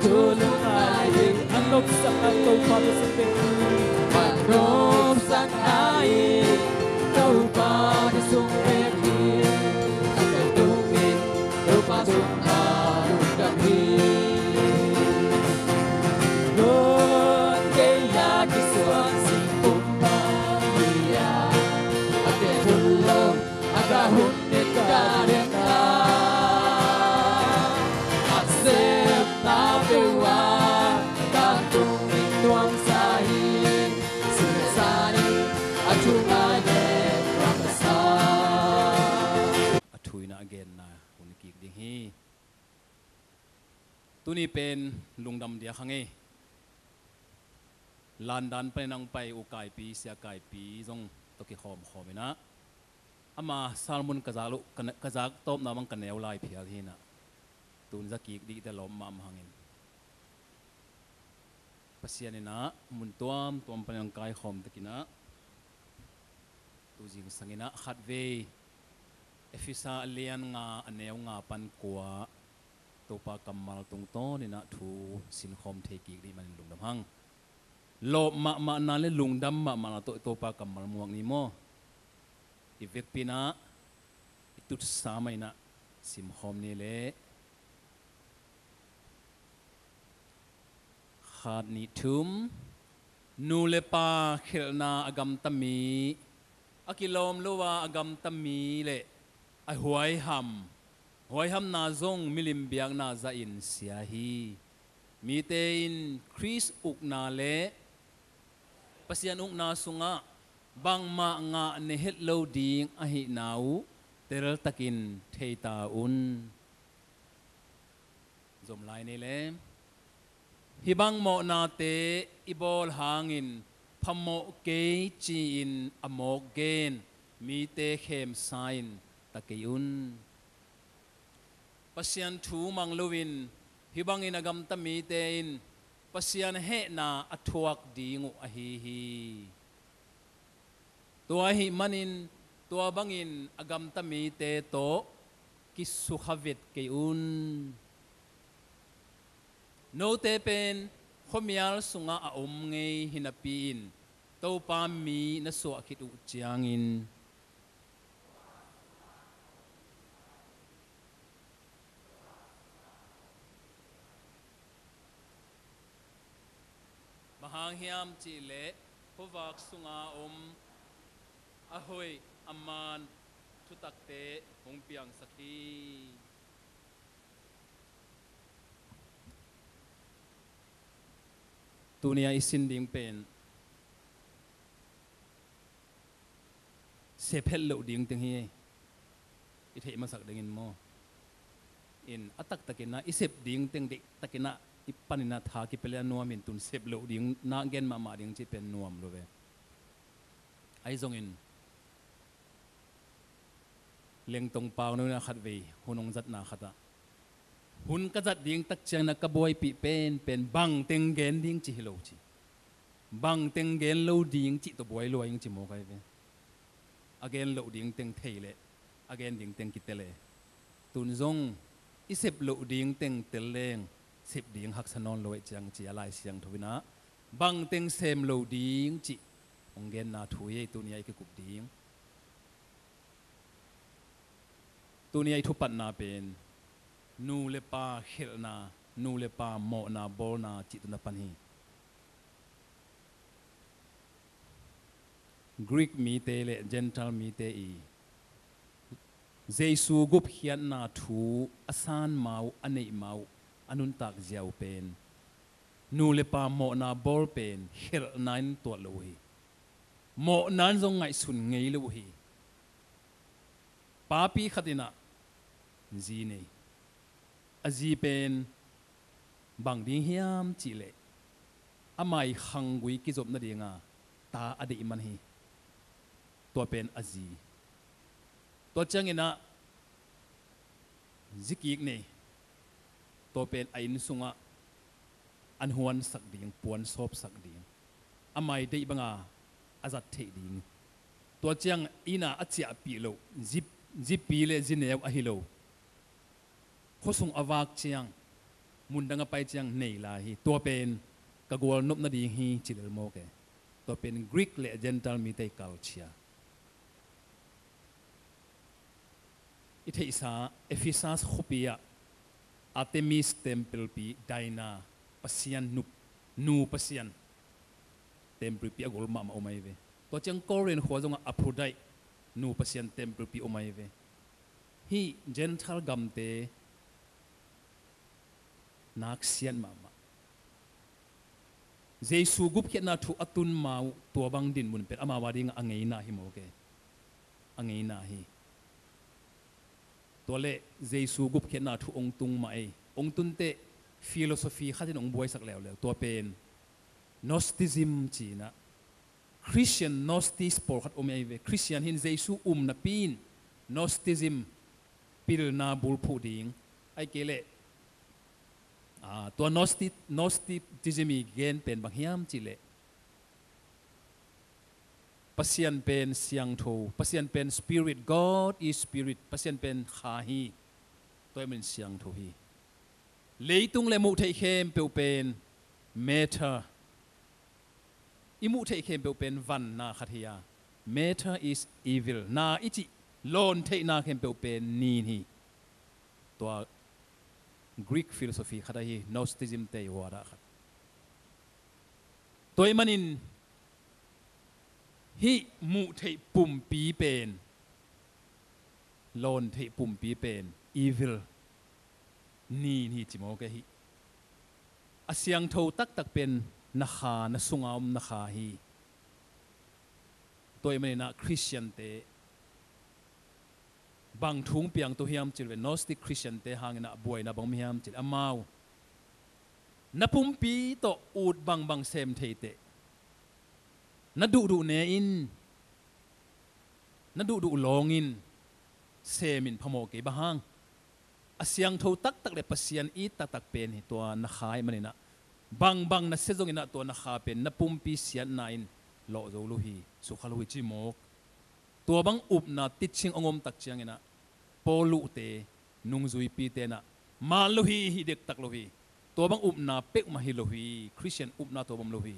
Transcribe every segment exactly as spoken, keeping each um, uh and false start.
Thulung lai ding an nopsak a Topa thusung pek hi. An nopsak lai Topa thusung pek hi. A tel tungin Topa tungah lungdam hi. Lungdam hi. Kei a kisuan singpum bang hi a, a tel thulung a ka hun nin ka den a, a sepna peuh a ka tung in nuamsa hi. Sunsan in a thu ngai nek ram ka sa. A thu in a genna hun kik ding hi. Tuni pen lungdam diak hang e. London panin hong pai U Kaipi, Sia Kaipi zong tawh kikhawmkhawm in ah, ama sermon ka zak loh, ka ne-, ka zak tawpna bang ka neu lai phial hi in ah, tun za kik dih teh lawm mahmah hangin Pasian in ah mun tuamtuam panin hong kaikhawm tek in ah, tu zingsang in ah khatvei Efesa a lian nga, a neu nga pan kua, Topa kammal tungtawn in ah thu sinkhawm thei kik dih manin lungdam hang. Lawp mahmahna le lungdam mahmahna tawh Topa kammal muak ni maw? I vekpi in ah i tutsa mah in ah simkhawm ni leh. Khat, nih, thum. Nu le pa khelhna a gamta mi, a kilawm lo a a gamta mi le a huaiham, huaihamna zong milim biakna zahin sia hi. Mite in Khrist ukna le Pasian ukna sungah bangmah ngah ne het lo ding ahihna uh teltakin thei ta un. Zom lai ni le. Hih bang mawhnate i bawl hangin phamawh kei ci-in a mawk gen mite khemsa-in ta kei un. Pasian thu mang loin hih bangin a gamta mite in Pasian hehna a thuak ding uh ahi hi. Tua ahih manin tua bangin a gamta mite tawh kisukha vet kei un. Note pen khuamial sungah a om ngei hi napi-in Topa mi na suah khit uh ciangin bang hang hiam cihleh khuavak sunga om a hoih a man thutakte hong piangsak hi. Tuni-a i sin ding pen sep het loh ding teng hi. I theih masak dingin maw? In a taktakin ah i sep ding teng deihtakin ah i panin ah tha kipia leh a nuam in, tun sep loh ding na gen mahmah ding cih pen nuam lo ve. Ahi zongin Lengtong Pau no in ah khatvei hun hong zatna khatah, hun ka zat ding tak ciangin ah ka buaipih penpen bang teng gen ding cih hi lo ci. Bang teng gen lo ding cih tawh buai lua ing ci mawk ahi ve. A gen loh ding teng thei leh a gen ding teng kitel e. Tun zong i sep loh ding teng tel leng sep ding haksa nawn lo ahih ciang ci a Lai Siangtho in ah bang teng sem lo ding cih hong genna thu hi. Tuni-a i kikup ding, tuni-a i thupatna pen nu le pa khelhna, nu le pa mawhna bawlna cih tawh na pan hi. Greek mite le Gentile mite i Jesu gupkhiatna thu a san ma uh, a neih ma uh, a nuntak zia uh pen nu le pa mawhna bawl pen khelhna in tuat lo uh hi. Mawhna in zong ngaihsun ngei lo uh hi. Papi khat in ah zi nei. A zi pen bang ding hiam cihleh ama i khanggui kizop nadinga ta a deih man hi. Tua pen a zi. Tua ciangin ah zi kik nei. Tua pen a inn sungah an huansak ding, puan sawpsak ding, ama i deih banga a zat theih ding. Tua ciang inn ah a ciahpih loh zi, zipi le zineu ahi lo, khuasung a vak ciang mundang a pai ciang nei lai hi. Tua pen ka gual nop nading hi ci lel mawk e. Tua pen Greek le Gentile mite i culture. I theihsa Ephesus khuapi ah Artemis temple pi, Diana, pasian nu, nu pasian temple pi a gol mahmah om ahi ve. Tua ciang Corinth khua zongah Aphrodite nu pasian temple pi om ahi ve. Hih Gentile gamte nak siat mahmah. Jesu gupkhiatna thu a tun ma uh tua bang dinmun pen amau a dingah a ngeina hi mawk e. A ngeina hi. Tua leh Jesu gupkhiatna thu ong tung mah ei. Ong tun teh philosophy khat in ong buaisak leuleu. Tua pen Gnosticism ci-in ah Christian Gnostics pawlkhat om ahi ve. Christian hi-in Jesu um napi-in Gnosticism pilna bulphuh ding. Ahih kei leh, ah, tua Gnostic, Gnosticism i gen pen bang hiam cih leh Pasian pen siangtho, Pasian pen spirit, God is spirit, Pasian pen kha hi. Tua ahih manin siangtho hi. Leitung le muh theih khempeuh pen matter. I muh theih khempeuh pen van na khat hi a. Matter is evil. Na i cih lawn theihna khempeuh pen nin hi. Tua Greek philosophy khat ahi, Gnosticism te i huat ah khat. Tua ahih manin hih muh theih pumpi pen, lawn theih pumpi pen evil, nin hi ci mawk e hih. A siangtho taktak pen na kha, na sunga om na kha hi. Tua ahih manin ah Christian te bang thu ong piang to hiam cih leh, Gnostic Christian te hangin ah buaina bang om hiam cih leh, amau na pumpi tawh ut bangbang sem thei teh, na duhduh ne in, na duhduh lawng in sem in phamawh kei. Bang hang? A siangtho taktak le Pasian it taktak pen hi tua na kha ahih manin ah, bangbang na sia zongin ah tua na kha pen na pumpi siatna in lawh zo lo hi, sukha lo hi ci mawk. Tua bang upna teaching ong om tak ciangin ah, Paul luhte, nungzuipite in ah, man lo hi, hi dektak lo hi. Tua bang upna peuhmah hi lo hi, Christian upna tua bang om lo hi.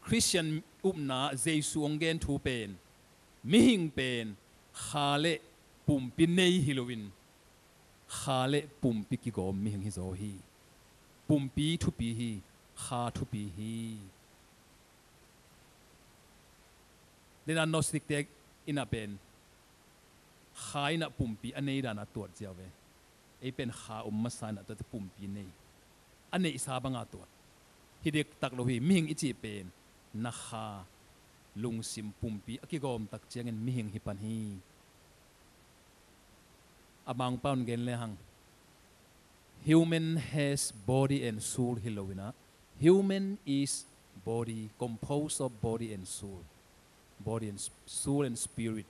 Christian upna Jesu ong gen thu pen, mihing pen kha le pumpi nei hi loin, kha le pumpi kigawm mihing hi zaw hi. Pumpi thupi hi, kha thupi hi. Dena Gnostic te in ah pen kha in ah pumpi a nei dan a tuat ziau ve. Ei pen kha om masa in ah tuate pumpi nei. A neihsa banga tuat. Hi dektak lo hi, mihing i cih pen na kha, lungsim, pumpi a kigawm tak ciangin mihing hi pan hi. A Mangpau in gen le hang, human has body and soul hi lo in ah, human is body, composed of body and soul. Body and s-, soul and spirit.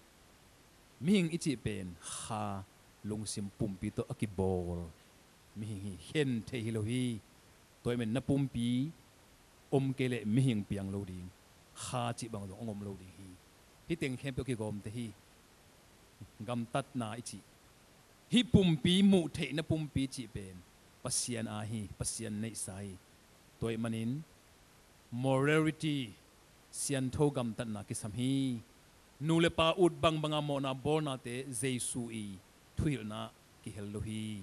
Mihing i cih pen kha, lungsim, pumpi tawh a kibawl mihing hi, khen thei hi lo hi. Tua ahih manin na pumpi om kei leh mihing piang lo ding, kha cih bang zong ong om lo ding hi. Hih teng khempeuh kigawmte hi. Gamtatna i cih, hih pumpi, muh theih na pumpi cih pen Pasian aa hi, Pasian neihsa hi. Tua ahih manin morality, siangtho gamtatna kisam hi. Nu le pa ut bangbanga mawhna bawlnate Jesu i thuhilhna kihel lo hi.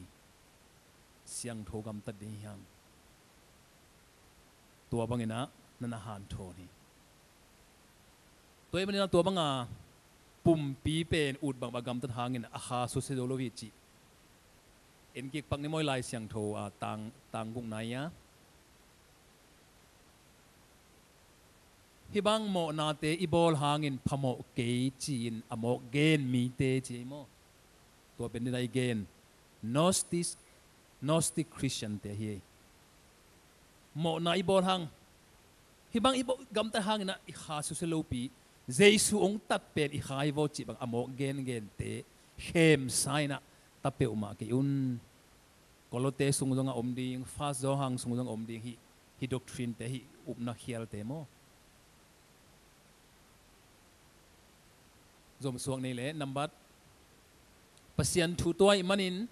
Siangtho gamtat ding hi hang. Tua bangin ah na na hanthawn hi. Tua ahih manin ah tua banga pumpi pen ut bangbang gamtat hangin a kha susia zo lo hi cih en kik pak ni maw, i Lai Siangtho a tang, tang gukna ah. Hih bang mawhnate i bawl hangin phamawh kei ci-in a mawk gen mite ci ei maw? Tua pen dena i gen Gnostic, Gnostic Christian te hi ei. Mawhna i bawl hang, hih bang i bawl gamtat hangin ah i kha susia lopi, Jesu ong tat pen i kha hi vaw cih bang a mawk gengente khemsa in ah ta peuhmah kei un. Kolote sung zongah om ding, First Johan sung zongah om ding hi, hi doctrine te, hi upna khialte maw. Zomsuak nei leh, nambat, Pasian thu tua ahih manin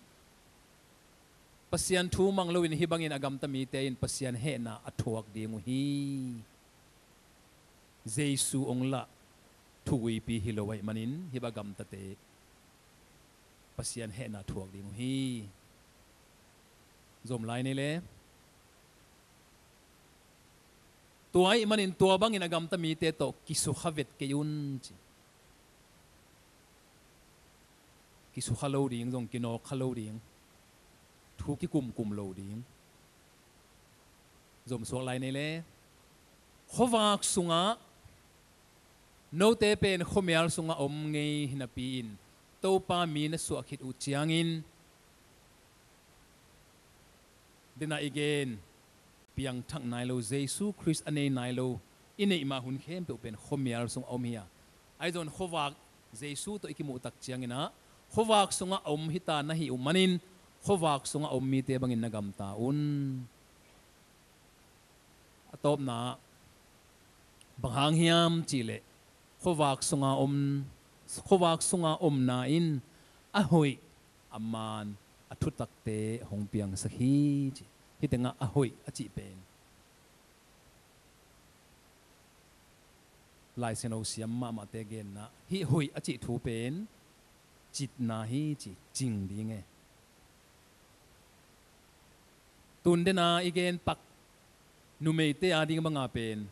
Pasian thu mang loin hih bangin a gamta mite in Pasian hehna a thuak ding uh hi. Jesu hong lah thuguipi hi lo ahih manin hih bang a gamtate Pasian hehna thuak ding uh hi. Zom lai ni le. Tua ahih manin tua bangin a gamta mite tawh kisukha vet kei un ci. Kisukha lo ding zong, kinawkkha lo ding, thu kikumkum lo ding. Zomsuak lai ni le. Khuavak sungah note pen khuamial sungah om ngei hi napi-in Topa mi na suah khit uh ciangin, dena i gen, piangthak nai lo, Jesu Khrist a nei nai lo, i neih mah hun khempeuh pen khuamial sungah om hi a. Ahi zongin khuavak Jesu tawh i kimuh tak ciangin ah khuavak sungah om hita na hih uh manin khuavak sungah om mite bangin na gamta un. A tawpna ah bang hang hiam cihleh khuavak sunga om, khuavak sunga omna in a hoih, a maan, a thutakte hong piangsak hi ci. Hih tengah a hoih a cih pen Lai Siangtho siam mahmahte genna, hih hoih a cih thu pen citna hi ci, cing ding e. Tun dena i gen pak numeite a ding banga pen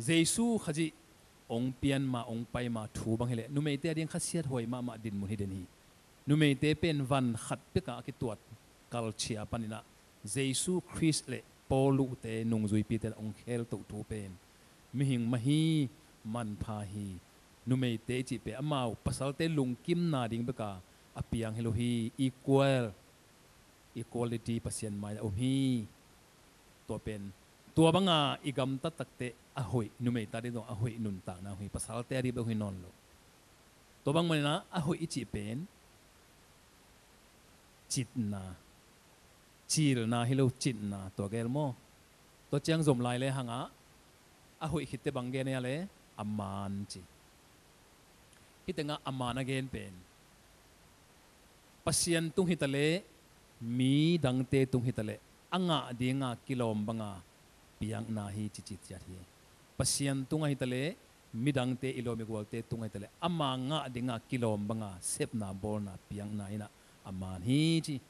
Jesu Khazih hong pian ma, hong pai ma thu bang hileh numeite a ding khasiat huai mahmah dinmun hi den hi. Numeite pen van khat pekah a kituat kalchia paninah Jesu Khrist le Paul luhte nungzuipite hong kheltoh thu pen mihing mah hi, manpha hi. Numeite i cih pen amau pasalte lungkimna ding beka a piang hi lo hi. Equal, equality Pasian mai-ah om hi. Tua pen tua banga i gamta takteh a hoih, numeite a ding zong a hoih nuntakna hi, pasalte a ding bek hi nawn lo. Tua bang maninah a hoih i cih pen citna, cilna hi lo, citna, tua gel maw? Tua ciang zom lai le hangah a hoih khitte bang gen a le a maan ci. Hih tengah a maan a gen pen Pasian tung hitaleh, mi dangte tung hitaleh a ngah dinga kilawm banga piakna hi ci, ci ciat hi. Pasian tungah hitaleh, midangte, i lawm i gualte tungah hitaleh ama ngah dinga kilawm banga sepna, bawlna, piakna inah a maan hi ci.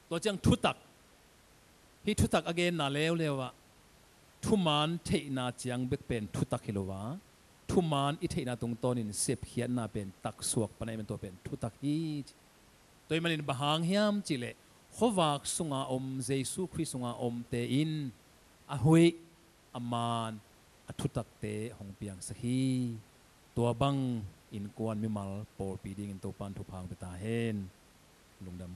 Tua ciang thutak, hih thutak a genna leuleu ah thumaan theihna ciang bek pen thutak hi lo a, thumaan i theihna tungtawnin sepkhiatna pen taksuak pan ahih man tua pen thutak hi ci. Tua ahih manin bang hang hiam cihleh khuavak sunga om, Jesu Khrist sunga omte in a hoih, a maan, a thutakte hong piangsak hi. Tua bang innkuan mimal pawlpi dingin Topan thupha hong pia ta hen. Lungdam.